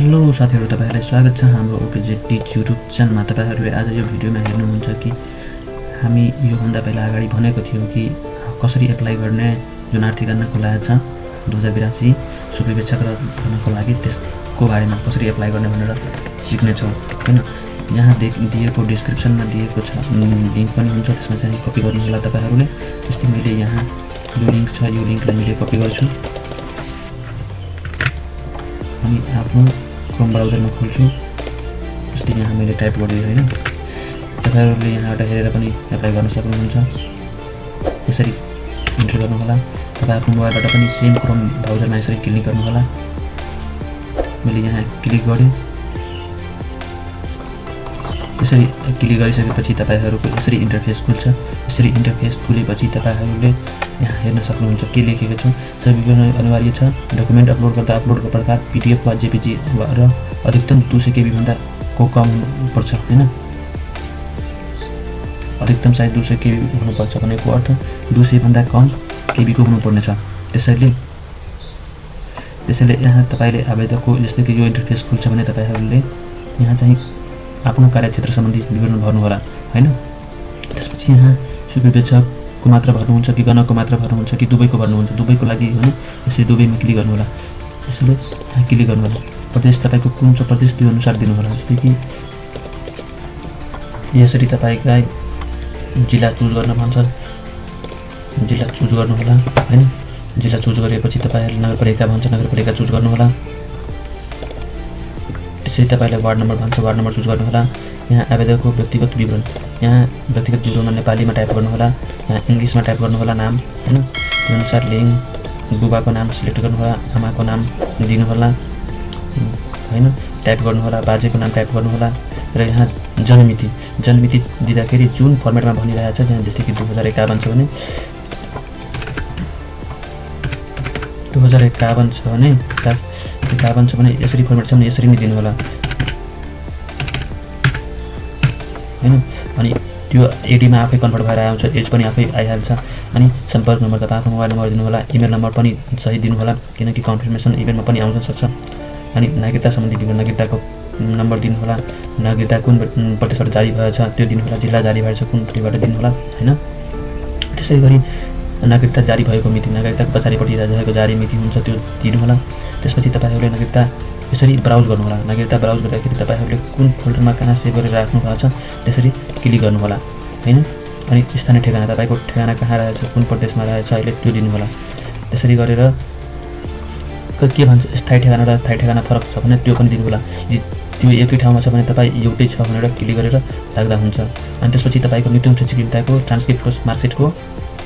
Hello साथीहरु, तपाईहरुलाई स्वागत छ हाम्रो ओकेजे टिच युट्युब च्यानलमा। तपाईहरुले आज यो भिडियोमा हेर्नुहुन्छ कि हामी यो भन्दा पहिला अगाडि भनेको थियौं कि कसरी एप्लाई गर्ने जुन आर्थिक गर्न खोलाएको छ 2082 सुपरिवेक्षक गर्नको लागि त्यसको बारेमा कसरी एप्लाई गर्ने भनेर सिक्ने छौं हैन। यहाँ दिएको डिस्क्रिप्सनमा दिएको छ लिंक पनि हुन्छ, त्यसमा चाहिँ कपी गर्नु होला तपाईहरुले। जस्तै मैले यहाँ यो लिंक छ, यो लिंकलाई मैले कपी गर्छु अनि आफ्नो क्रोम ब्राउजरमा खोल्छु। जस्तै यहाँ मैले टाइप गरिदिए हैन, तपाईहरुले यहाँबाट हेरेर पनि एप्लाई गर्न सक्नुहुन्छ। यसरी इन्टर गर्नु होला। तपाई आफ्नो मोबाइलबाट पनि सेम क्रोम ब्राउजरमा यसरी क्लिक गर्नु होला। मैले यहाँ क्लिक गरे। यसरी क्लिक गरिसकेपछि तपाईहरुको यसरी इन्टरफेस खुल्छ। यसरी इन्टरफेस खुलेपछि तपाईहरुले यहाँ हेर्न सक्नुहुन्छ के लेखेको छ। सबै विवरण अनिवार्य छ। डकुमेन्ट अपलोड गर्दा अपलोडको प्रकार पीडीएफ वा जेपीजी र अधिकतम 200 केबी भन्दा कम हुनुपर्छ हैन। अधिकतम साइज 200 केबी हुनुपर्छ भनेको अर्थ 200 भन्दा कम केबी को हुनुपर्ने छ। त्यसैले यहाँ तपाईले आवेदकको जस्तै कि यो इन्टरफेस खुल्छ भने तपाईहरुले यहाँ चाहिँ आफ्नो कार्यक्षेत्र सम्बन्धी विवरण भर्नु होला हैन। त्यसपछि यहाँ सुपरिवेक्षकको मात्र भर्नुहुन्छ कि गणकको मात्र भर्नुहुन्छ कि दुवैको भर्नुहुन्छ। दुवैको लागि भने यसरी दुवैमा क्लिक गर्नु होला। यसले यहाँ क्लिक गर्नु होला। प्रदेश तपाईको कुन छ प्रदेश त्यो अनुसार दिनु होला। जस्तै कि यसरी तपाईलाई जिल्ला चुज गर्न भन्छ, जिल्ला चुज गर्नु होला हैन। जिल्ला चुज गरेपछि तपाईहरुले नगरपालिका भन्छ, नगरपालिका चुज गर्नु होला। त्यसै तपाईलाई वार्ड नम्बर भन्छ, वार्ड नम्बर चुज गर्नु होला। यहाँ आवेदकको व्यक्तिगत विवरण, यहाँ व्यक्तिगत विवरणमा नेपालीमा टाइप गर्नु होला, यहाँ इंग्लिशमा टाइप गर्नु होला नाम हैन। त्यो अनुसार लिङ बुबाको नाम सिलेक्ट गर्नु होला, आमाको नाम दिनु होला हैन, टाइप गर्नु होला, बाजेको नाम टाइप गर्नु होला। र यहाँ जन्ममिति दिँदाखेरि जुन फर्मेटमा भनिरहेको छ, त्यहाँ जस्तै कि 2051 छ भने 2051 छ भने 51 छ भने यसरी फर्मेट छ भने यसरी नै दिनु होला हैन। अनि त्यो एडीमा आफै कन्भर्ट भएर आउँछ, एज पनि आफै आइहाल्छ। अनि सम्पर्क नम्बर तपाईको मोबाइल नम्बर दिनु होला, इमेल नम्बर पनि सही दिनु होला किनकि कन्फर्मेसन इमेलमा पनि आउन सक्छ। अनि नागरिकता सम्बन्धी विवरण, नागरिकताको नम्बर दिनु होला, नागरिकता कुन प्रतिशत जारी भएछ त्यो दिनु होला, जिल्ला जारी भएछ कुन प्रतिबाट दिनु होला हैन। त्यसैगरी नागरिकता जारी भएको मिति, नागरिकताको पछाडिपट्टि रहेको जारी मिति हुन्छ त्यो दिनु होला। त्यसपछि तपाईहरुले नागरिकता यसरी ब्राउज गर्नु होला। नागरिकता ब्राउज गर्दाखेरि तपाईहरुले कुन फोल्डरमा कहाँ सेभ गरेर राख्नु भएको छ त्यसरी क्लिक गर्नु होला हैन। अनि स्थानीय ठेगाना, तपाईको ठेगाना कहाँ रहेछ, कुन प्रदेशमा रहेछ अहिले त्यो दिनु होला। त्यसरी गरेर के भन्छ स्थायी ठेगाना र स्थायी ठेगाना फरक छ भने त्यो पनि दिनु होला। त्यो एकै ठाउँमा छ भने तपाई एउटै छ भनेर क्लिक गरेर राख्दा हुन्छ। अनि त्यसपछि तपाईको मृत्यु शैक्षिकताको ट्रान्सक्रिप्टको मार्कसिटको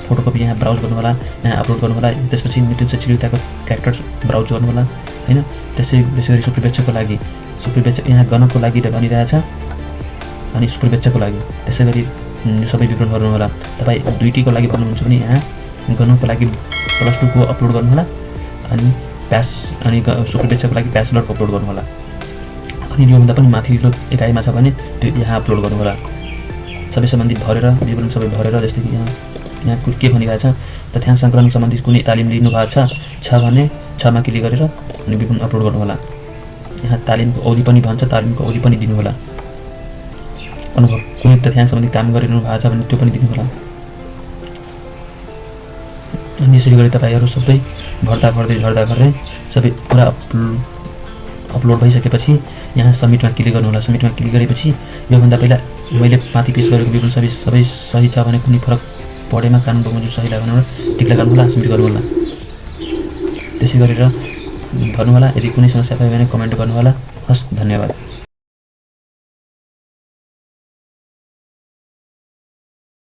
फोटोकपी यहाँ ब्राउज गर्नु होला, यहाँ अपलोड गर्नु होला। त्यसपछि मृत्यु शैक्षिकताको क्यारेक्टर ब्राउज गर्नु होला हैन। त्यसैगरी सुपरिवेक्षकको लागि, सुपरिवेक्षक यहाँ गणकको लागि भनिरहेछ अनि सुपरिवेक्षकको लागि त्यसैगरी सबै विवरण भर्नु होला। तपाई दुईटीको लागि भर्नुहुन्छ भने यहाँ गणकको लागि +2 को अपलोड गर्नु होला अनि सुपरिवेक्षकको लागि ब्याचलरको अपलोड गर्नु होला। अनि योभन्दा पनि माथिल्लो एकाइमा छ भने त्यो यहाँ अपलोड गर्नु होला। सबै सम्बन्धी भरेर विवरण सबै भरेर जस्तै कि यहाँ के भनिरहेछ, तथ्याङ्क सङ्कलन सम्बन्धी कुनै तालिम लिनु भएको छ भने 6 मा क्लिक गरेर अनि विवरण अपलोड गर्नु होला। यहाँ तालिमको अवधि पनि भन्छ, तालिमको अवधि पनि दिनु होला। अनुभव कुनै तथ्याङ्क सम्बन्धी काम गरिरहनु भएको छ भने त्यो पनि दिनु होला। अनि यसरी गरी तपाईहरु सबै भर्दा भर्दै सबै पुरा अपलोड भइसकेपछि यहाँ सबमिटमा क्लिक गर्नु होला। सबमिटमा क्लिक गरेपछि योभन्दा पहिला मैले माथि पेश गरेको विवरण सबै सही छ भने कुनै फरक पढेमा कानुन बमोजिम सही लाग्यो भने टिक लगाउनु होला, सबमिट गर्नु होला। त्यसै गरेर भर्नु होला। यदि कुनै समस्या भयो भने कमेन्ट गर्नु होला। हस्, धन्यवाद।